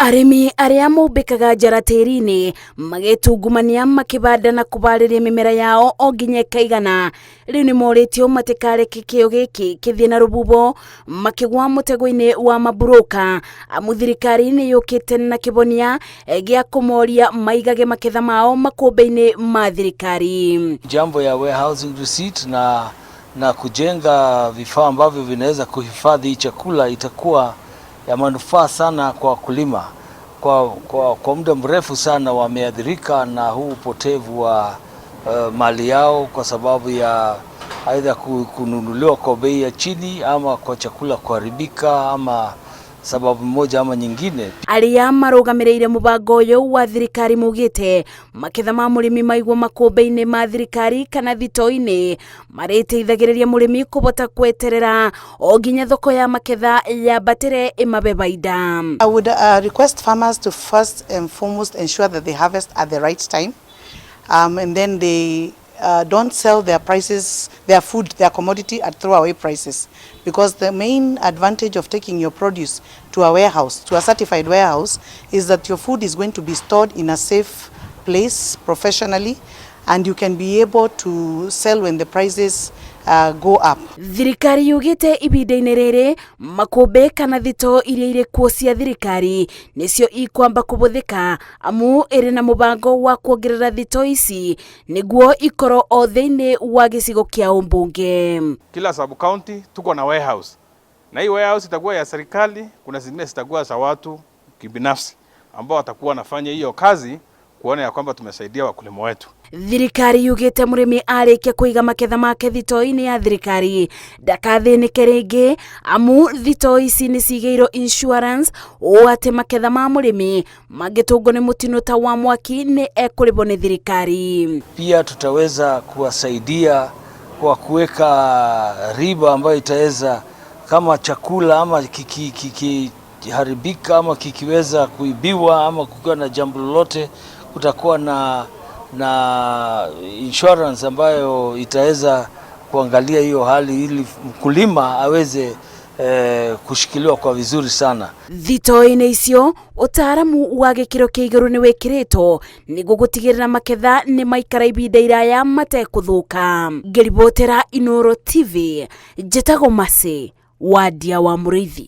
Arĩmi arĩa mombĩkaga njara tĩri-inĩ magetungumania makĩbanda na kũbarĩria mĩmera yao o nginya ĩkaigana rĩu nĩ morĩtio matikareke kĩo gĩkĩ kĩthiĩ na rũbubo makĩgwa mũtego-inĩ wa maburũka amu thirikari nĩ yũkĩte na kĩbonia gĩa kũmoria maigage maketha mao makũmbĩ-inĩ ma thirikari. Jambo ya warehousing receipt na kujenga vifaa ambavyo vinaweza kuhifadhi chakula itakuwa ya manufaa sana kwa wakulima. Kwa muda mrefu sana wameathirika na huu upotevu wa mali yao kwa sababu ya aidha kununuliwa kwa bei ya chini ama kwa chakula kuharibika ama sababu moja ama nyingine. Arĩa marũgamĩrĩire mũbango ũyũ wa thirikari maugĩte maketha ma mũrĩmi maigwo makũmbĩ-inĩ ma thirikari kana thitoo-inĩ marĩteithagĩrĩria mũrĩmi kũbota kweterera o nginya thoko ya maketha yambatĩre ĩmabe baida. I would request farmers to first and foremost ensure that they harvest at the right time, and then they don't sell their prices, their food, their commodity at throwaway prices. Because the main advantage of taking your produce to a warehouse, to a certified warehouse, is that your food is going to be stored in a safe place professionally, and you can be able to sell when the prices go up. Thirikari yugĩte ibinda-inĩ rĩrĩ makũmbĩ kana thitoo iria irĩ kuo cia thirikari nĩcio ikwamba kũbũthĩka amu ĩrĩ na mũbango wa kuongerera thitoo ici nĩguo ikorwo o thĩinĩ wa gĩcigo kĩa ũmbunge. Kila sub county tuko na warehouse, na hii warehouse itakuwa ya serikali, kuna zingine zitakuwa za watu kibinafsi ambao watakuwa wanafanya hiyo kazi kuona ya kwamba tumesaidia wakulima wetu. Thirikari yugĩte mũrĩmi arĩkia kũiga maketha make thitoo-inĩ ya thirikari ndakathĩnĩke rĩngĩ amu thitoo ici nĩ cigĩirwo insurance ũũ atĩ maketha ma mũrĩmi mangĩtũngwo nĩ mũtino ta wa mwaki nĩ ekũrĩhwo nĩ thirikari. Pia tutaweza kuwasaidia kwa kuweka riba ambayo itaweza kama chakula ama kikiharibika ama kikiweza kuibiwa ama kukiwa na jambo lolote, kutakuwa na insurance ambayo itaweza kuangalia hiyo hali ili mkulima aweze kushikiliwa kwa vizuri sana. Thitoo-inĩ icio ũtaaramu wa gĩkĩro kĩa igũrũ nĩ wĩkĩrĩtwo nĩguo gũtigĩrĩra maketha nĩ maikara ibinda iraya matekũthũka. Ngĩribotera Inooro TV, njĩtagwo Mercy Wandia wa Mũrĩithi.